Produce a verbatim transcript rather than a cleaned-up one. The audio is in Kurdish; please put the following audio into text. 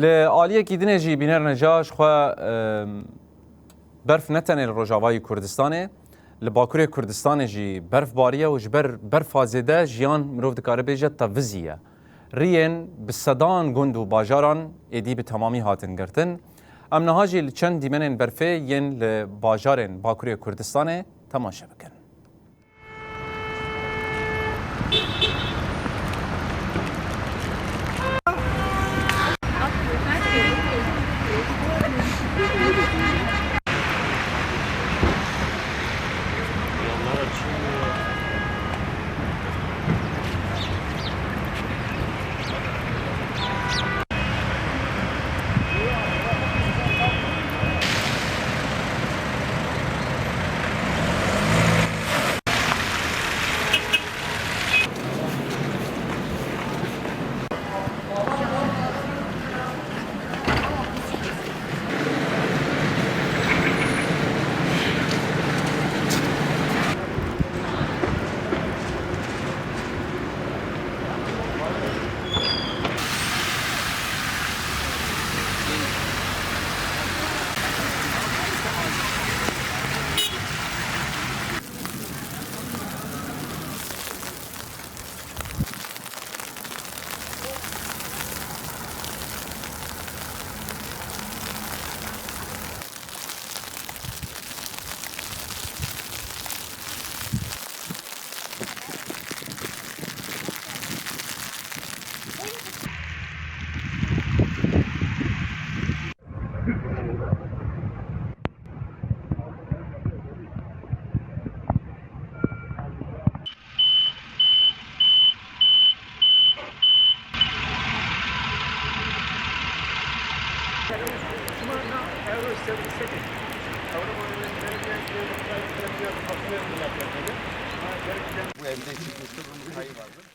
Li aliyekî dinê jî bînerine ca ji xwe, em, berf ne tenê li Rojavayê Kurdistanê, li Bakurê Kurdistanê jî berf bariye û ji ber berfa zêde jiyan mirov dikare bêje teviziye. Riyên bi sedan gund û bajaran êdî bi temamî hatin girtin. Em niha jî li çend dîmenên berfê yên li bajarên Bakurê Kurdistanê temaşe bikin. Bu evde çıkmıştı, bunun tayı vardı.